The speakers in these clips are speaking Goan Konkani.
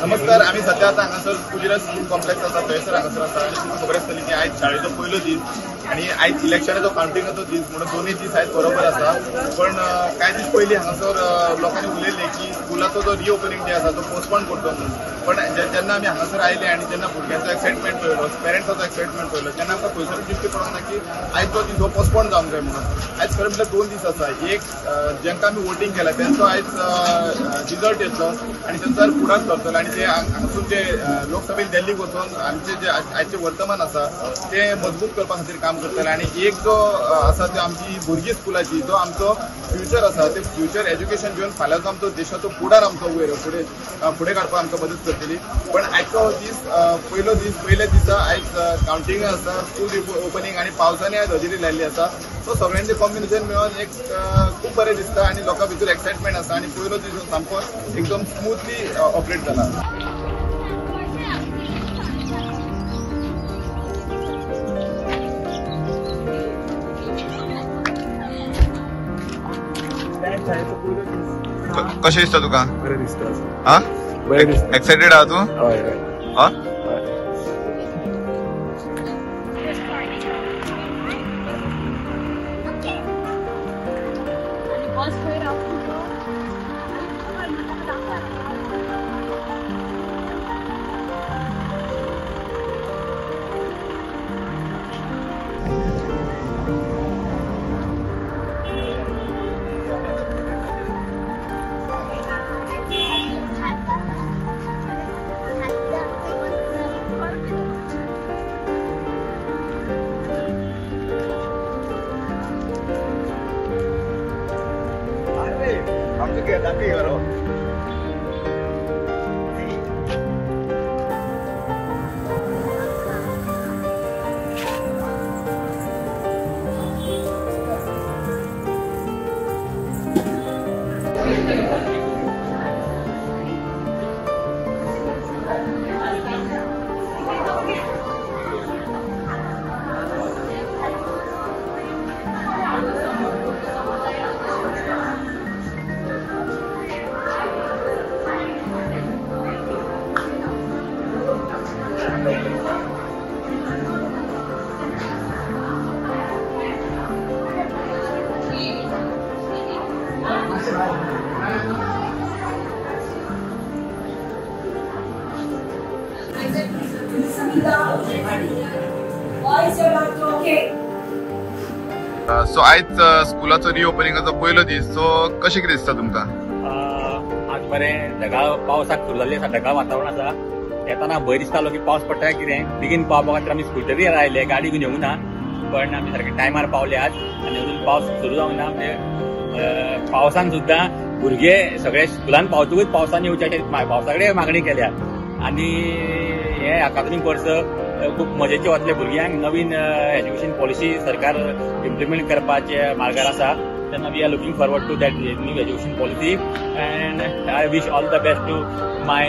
नमस्कार, आमी सध्या आता हांगासर कुजिरा स्कूल कॉम्प्लेक्स आसा थंयसर हांगासर आसा आनी तुमकां खबर आसतली की आयज शाळेचो पयलो दीस आनी आयज इलेक्शनाचो कावंटिंगाचो दीस म्हणून दोनूय दीस आयज बरोबर आसा. पण कांय दीस पयलीं हांगासर लोकांनी उलयल्लें की स्कुलाचो जो रिओपनिंग डे आसा तो पोस्टपोन करतो म्हणून. पण जेन्ना आमी हांगासर आयले आनी जेन्ना भुरग्यांचो एक्सायटमेंट पळयलो, पेरंट्साचो एक्सायटमेंट पळयलो, तेन्ना आमकां खंयसर दिश्टी पडोंक ना की आयज जो दीस हो पोस्टपोन जावंक जाय म्हणून. आयज खरें म्हटल्यार 2 दीस आसा. एक जेंका आमी वोटींग केलां तेंचो आयज रिजल्ट येतलो आनी तेंचो फुडार करतलो आनी ते हांगासून जे लोकसभेन दिल्लीक वचून आमचे जे आयचे वर्तमान आसा ते मजबूत करपा खातीर काम करतले. आनी एक जो आसा ते आमची भुरगीं स्कुलाची जो आमचो फ्युचर आसा ते फ्युचर एज्युकेशन घेवन फाल्यांचो आमचो देशाचो फुडार आमचो वयर फुडें फुडें काडपाक आमकां मदत करतली. पण आयचो दीस पयलो दीस, पयल्या दिसा आयज कावंटिंग आसा, स्कूल ओपनिंग आनी पावसाने आयज हजेरी लायिल्ली आसा. सो सगळ्यांचे कॉम्बिनेशन मेळून एक खूब बरें दिसता आनी लोकां भितर एक्सायटमेंट आसा आनी पयलो दीस सामको एकदम स्मूथली ऑपरेट जाला. कशें दिसता तुका? बरें दिसता. हा, बरें दिसता. एक्सायटेड आहा तूं? हय हय. हा, सो आयज स्कुलाचो रिओपनिंगाचो पयलो दीस, सो कशें कितें दिसता तुमकां? आज बरें ढगाळ पावसाक सुरू जाल्ली आसा, ढगाळ वातावरण आसा. येताना भंय दिसतालो की पावस पडटा कितें, बेगीन पावपा खातीर आमी स्कुटरीर आयले, गाडी घेवन येवंक ना, पण आमी सारके टायमार पावले आज. आनी अजून पावस सुरू जावंक ना, म्हणजे पावसान सुद्दां भुरगे सगळे स्कुलान पावतकूच पावसान येवचे अशें पावसा कडेन मागणी केल्या. आनी हे अकादमीक वर्स खूब मजेचे वतले भुरग्यांक. नवीन एज्युकेशन पॉलिसी सरकार इम्प्लिमेंट करपाचे मार्गार आसा, तेन्ना we are looking forward to that new education policy and I wish all the best to my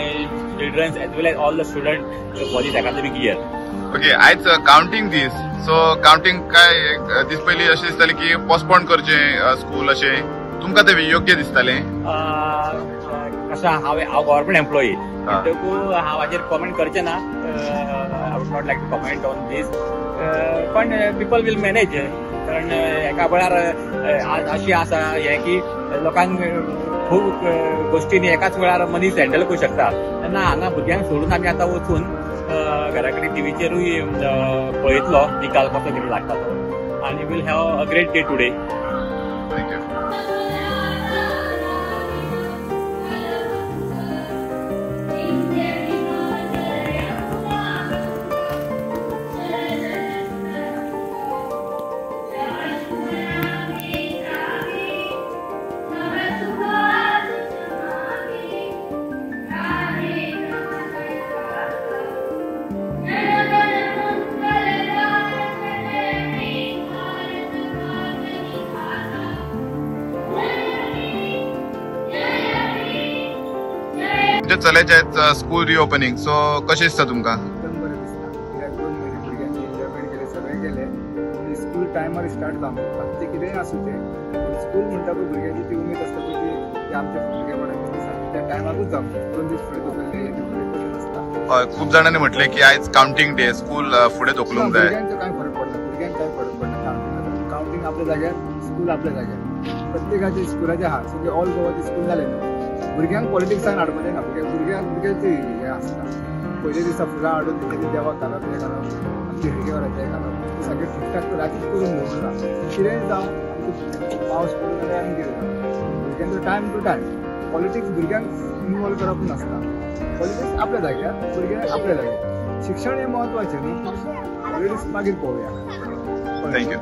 childrens as well as all the student for this academic year. Okay, आयज कावंटिंग दीस, सो कावंटिंग काय दीस पयलीं अशें दिसतालें की पोस्टपोन करचें स्कूल, अशें तुमकां तें योग्य दिसतालें? कशें हांव गव्हर्मेंट एम्प्लॉई म्हणटकूच हांव हाजेर कॉमेंट करचें ना. I would not like to comment on this, पण पिपल will manage. कारण एका वेळार अशी आसा हें की लोकांक खूब गोश्टींनी एकाच वेळार मनीस हँडल करूं शकता. तेन्ना हांगा भुरग्यांक सोडून आमी आतां वचून घरा कडेन टिवीचेरूय पळयतलो निकाल कसो कितें लागता तो, आनी will have a great day today. Thank you. चल्याचे स्कूल रिओपनिंग, सो कशें दिसता तुमकां? एकदम बरें दिसता. कित्याक 2 म्हयने भुरग्यांनी एन्जॉयमेंट केलें, सगळें केलें. स्कूल टायमार स्टार्ट जावंक बाकीचें कितेंय आसूं तें, स्कूल म्हणटा पळय भुरग्यांची ती उमेद आसता पळय ती आमच्या भुरगेपणाक दिसता त्या टायमाकूच जावंक 2 दीस फुडें धुकल्ले, हे धुकल्ले. हय, खूब जाणांनी म्हटलें की आयज कावंटींग डे, स्कूल फुडें धुकलूंक जाय. भुरग्यांचो कांय फरक पडना, भुरग्यांक कांय फरक पडना. कावंटींग आपल्या जाग्यार, स्कूल आपल्या जाग्यार, प्रत्येकाचे स्कुलाचे आहा, सगळे ऑल गोवाचे स्कूल जाले न्हू. भुरग्यांक पॉलिटिक्सान हाडपाचें ना. भुरग्यांचे हें आसता, पयले दिसा फुलां हाडून तेंच्यांनी देवाक घालप, हें घालप, आमचे हेगेवराचें घालप, तें सगळें ठीकठाक रातीच करून दवरलां. कितेंय जावं, आमचो पावस पडूं जाल्यार आनी कितें जावं, भुरग्यांचो टायम टू टायम. पॉलिटिक्स भुरग्यांक इनवॉल्व करप नासता. पॉलिटिक्स आपल्या जाग्यार, भुरग्यांक आपल्या जाग्यार. शिक्षण हें म्हत्वाचें न्हू, पॉलिटिक्स मागीर पळोवया. Thank you.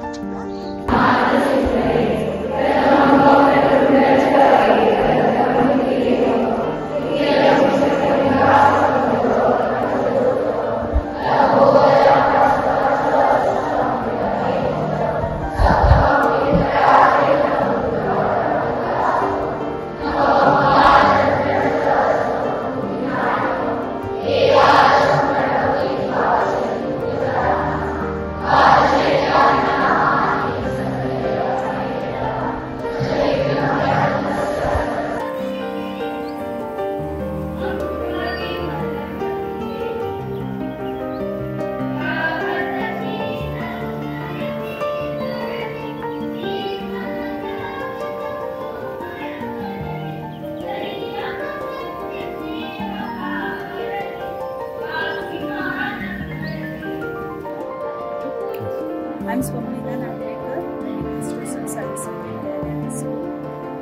I'm Swapnita Nagrekar, headmistress of Saraswat Vidyalaya School.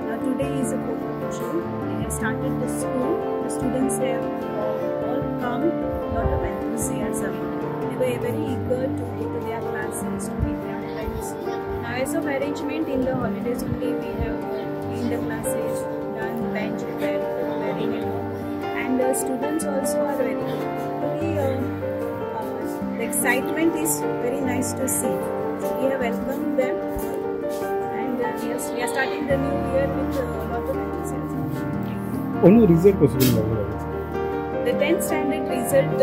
Now today is the 4th of June. We have started the school. The students have all come, lot of enthusiasm. They were very eager to go to their classes, to meet their friends. Now as of arrangement, in the holidays only we have cleaned the classes, done bench repair, preparing and all. And the students also are very the excitement is very nice to see. So we have welcomed them, and we are starting the new year with a lot of enthusiasm. Only result possible. The 10th standard result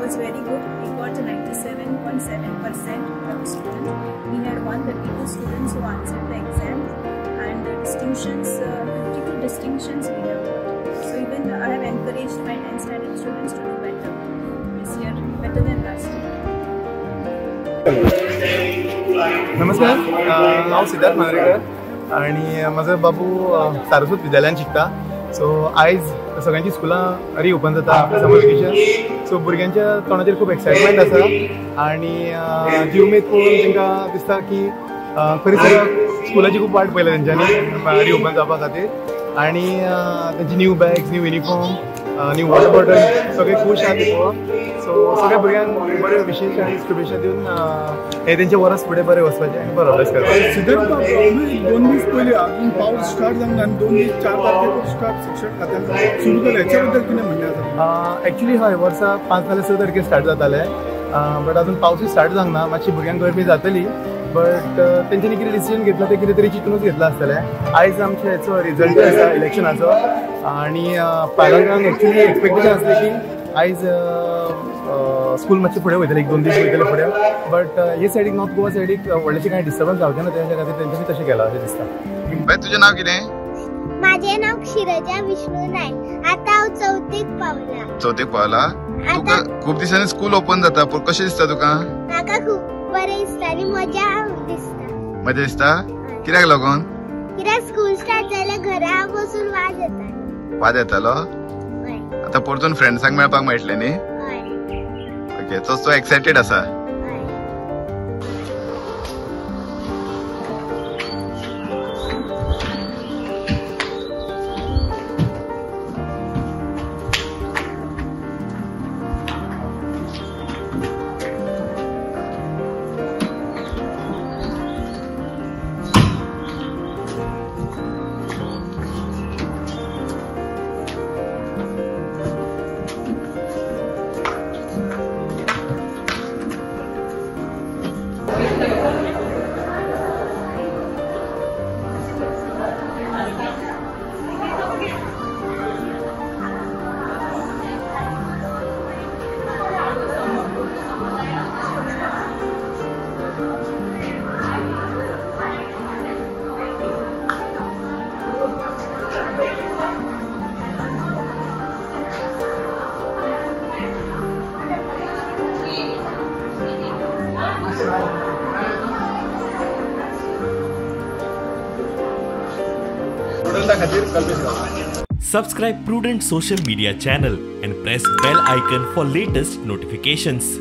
was very good. We got 97.7% of students. We had 132 students who answered the exam, and the distinctions, 52 distinctions we have got. So even I have encouraged my 10th standard students to do better this year, better than last year. नमस्कार, हांव सिद्धार्थ मांद्रेकर आनी म्हजो बाबू सारस्वत विद्यालयान शिकता. सो आयज सगळ्यांची स्कुलां रिओपन जाता आफ्टर समर वेकेशन. सो भुरग्यांच्या तोंडाचेर खूब एक्सायटमेंट आसा आनी जी उमेद पळोवन तांकां दिसता की खरी सगळ्या स्कुलाची खूब वाट पळयल्या तेंच्यांनी रिओपन जावपा खातीर. आनी तेंची new bags, new uniform, new water bottle, सगळे खूश आहा ते पळोवन. सो सगळ्या भुरग्यांक बरे विशेश आनी शुभेच्छा दिवन हे तेंचे वर्स फुडें बरें वचपाचें आनी बरो अभ्यास करपाचें. सिद्धार्थ, 2 दीस पयलीं अजून पावस स्टार्ट जावंक ना आनी 2 दीस 4 तारखेक स्टार्ट शिक्षण खात्यान सुरू केलें, हेच्या बद्दल कितें म्हणणें आसा? एक्चुली हय, वर्सा 5 नाल्यार 6 तारखेर स्टार्ट जातालें, बट अजून पावसूय स्टार्ट जावंक ना. मातशी भुरग्यांक गरमी जातली, बट तेंच्यांनी कितें डिसिजन घेतला तें कितें तरी चिंतूनच घेतलां आसतलें. आयज आमचे हेचो रिजल्ट आसा इलेक्शनाचो आनी पालकांक एक्चुली एक्सपेक्टेशन आसलें की आयज स्कूल मातशें फुडें वयतलें, 1-2 दीस वयतले फुडें, बट हे सायडीक नॉर्थ गोवा सायडीक व्हडलेशें कांय डिस्टर्बन्स जावचें ना, तेंच्या खातीर तेंच्यांनी तशें केलां अशें दिसता. बाय, तुजें नांव कितें? म्हाजें नांव क्षिरजा विष्णू नायक. आतां हांव चवथीक पावलां. चवथीक पावलां? तुका खूब दिसांनी स्कूल ओपन जाता, पूण कशें दिसता तुका? म्हाका खूब बरें दिसता आनी मजा दिसता. मजा दिसता? कित्याक लागून? कित्याक स्कूल स्टार्ट जाल्यार घरा बसून वाज येतालो. वाज येतालो? आतां परतून फ्रेंड्सांक मेळपाक मेळटलें न्ही? ओके, सो एक्सायटेड आसा. प्रुडंटा खातीर Kalpesh Gaonkar. Subscribe Prudent social media channel and press bell icon for latest notifications.